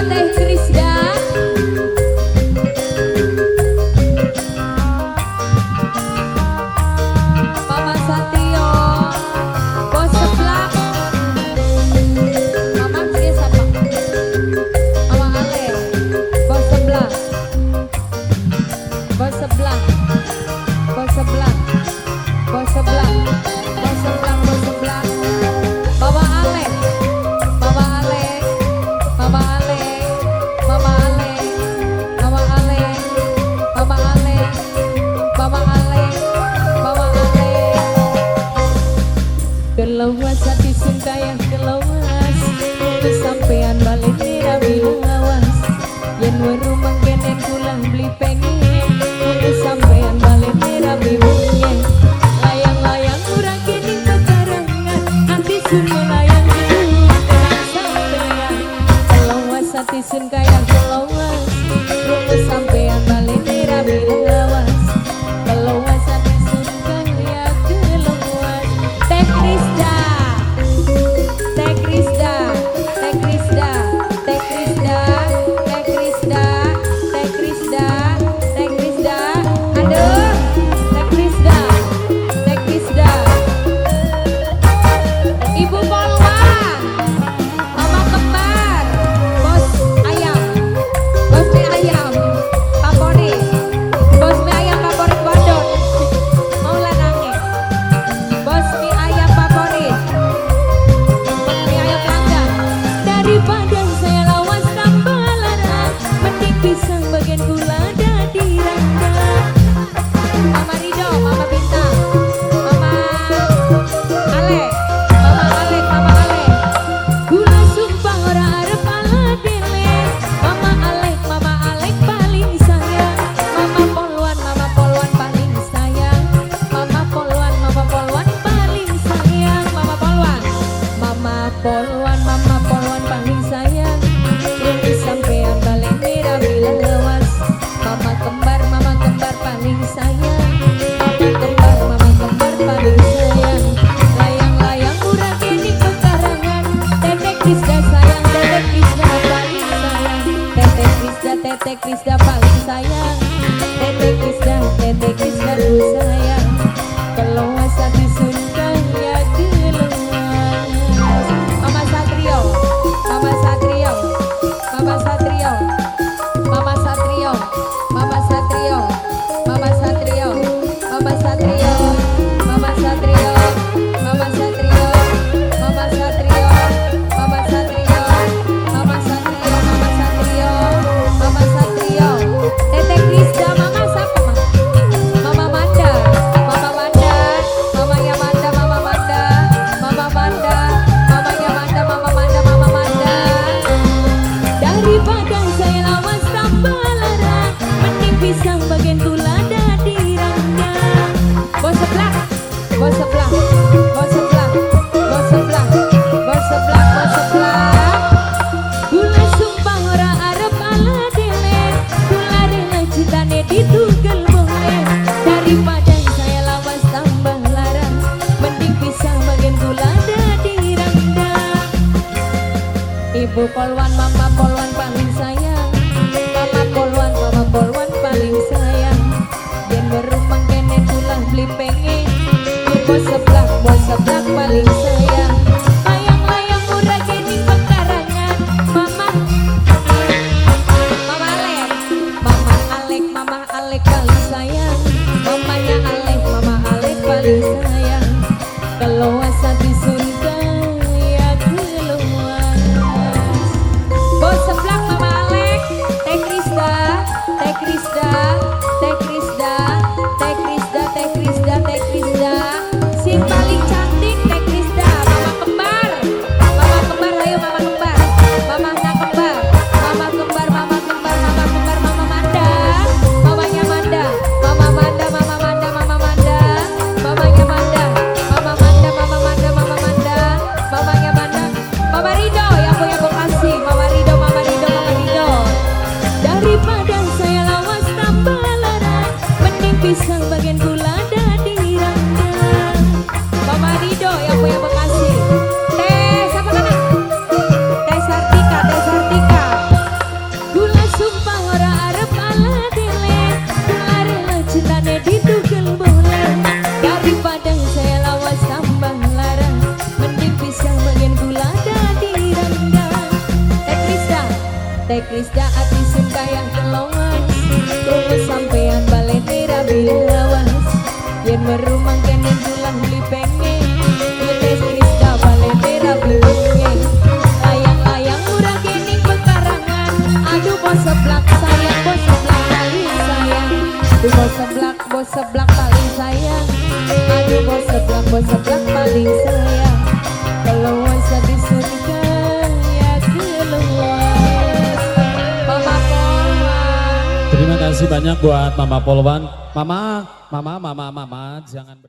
Teh Krisda. Mama Satrio, Bos Seblak. Mama dia siapa? Mama Ale, Bos Seblak. Bos Seblak. Bos Seblak. Bos Seblak. Bos Seblak, Bos Seblak. Mama Ale. Mama Ale. Mama Ale. Mama Ale. Mama Ale. Mama Ale. Mama Ale. Mama Ale. Kelawas hati sun kaya kelawas, sampean balik rabi lawas. Yen weru mangkenen kula beli pengen, sampean balik rabi pengen. Layang-layang urang kini pekarangan, hati sun melayang tenang sampean. Kelawas hati sun kaya kelawas, sampean balik rabi lawas. Kelawas hati sun kaya kelawas. Teh Krisda, Teh Krisda, Teh Krisda, Teh Krisda, Teh Krisda, Teh Krisda, Teh Krisda. Aduh, Teh Krisda, Teh Krisda. Ibu Polwan, Mama Kembar, Bos Ayam, Bos Mie Ayam, Favorit, Bos Mie Ayam favorit wadon, mau lanange. Bos mie ayam favorit, mie ayam pelanggan. Daripada saya lawas tambah lara, mending pisang bagian gula dadi randa. Mama Rido, Mama Bintang, Mama Ale, Mama Ale, Mama Ale. Gula sumpah ora arep ala dele. Mama Alek, Mama Alek paling sayang. Mama Polwan, Mama Polwan paling sayang. Mama Polwan, Mama Polwan paling sayang. Mama Polwan, Mama Polwan, Mama Polwan paling sayang. Rumi sampean balik rabi lawas. Mama kembar paling sayang. Mama kembar paling sayang. Layang-layang urang kini pekarangan. Teteh Krisda sayang, Teteh Krisda paling sayang. Teteh Krisda, Teteh Krisda paling sayang. Teteh Krisda, Teteh Krisda ku sayang. Keluas hati sun kaya keluas. Mama Satrio, Mama Satrio, Mama Satrio, Mama Satrio, Mama Satrio, Mama Satrio, Mama Satrio, Mama Satrio, Mama Satrio, Mama Satrio, Mama Satrio, Mama Satrio, Mama Satrio, Mama Satrio. Teteh Krisda, Mama siapa, Ma? Mama Manda, Mama Manda, Mamanya Manda, Mama Manda, Mama Manda, Mamanya Manda, Mama Manda, Mama Manda. Daripada saya lawas tambah lara, mending pisang bagian gula dadi rangga. Bos seblak, bos seblak, bos seblak, bos seblak, bos seblak, bos seblak. Gula sumpah ora arep ala dele, gula rela cintane ditugel boleh. Daripada saya lawas tambah lara, mending pisang bagian gula dadi rangga. Ibu Polwan, Mama Polwan paling sayang. Mama Polwan, Mama Polwan paling sayang. Yen weruh mangkene kula beli pengen. Bos seblak paling sayang. Layang-layang murah kini pekarangan. Mama, Mama Alek, Mama Alek, Mama Alek paling sayang. Mamanya Alek, Mama Alek paling sayang. Keluas hati sun kaya keluas. Bos seblak Mama Alek, Teh Krisda, Teh Krisda, Teh Krisda, Teh Krisda, Teh Krisda, Teh Krisda. Sing paling cantik Teh Krisda. Krisda ati sun kaya kelowas. Krungu sampean balene rabi lawas. Yen weru mangkene dulang beli pengen. Tes Krisda balene rabi pengen. Layang-layang murah kening pekarangan. Aduh, bos seblak sayang, bos seblak paling sayang. Aduh, bos seblak, bos seblak paling sayang. Aduh, bos seblak, bos seblak paling sayang. Kalau disunkan ya keluar. Mama Polwan. Terima kasih banyak buat Mama Polwan. Mama, Mama, Mama, Mama, jangan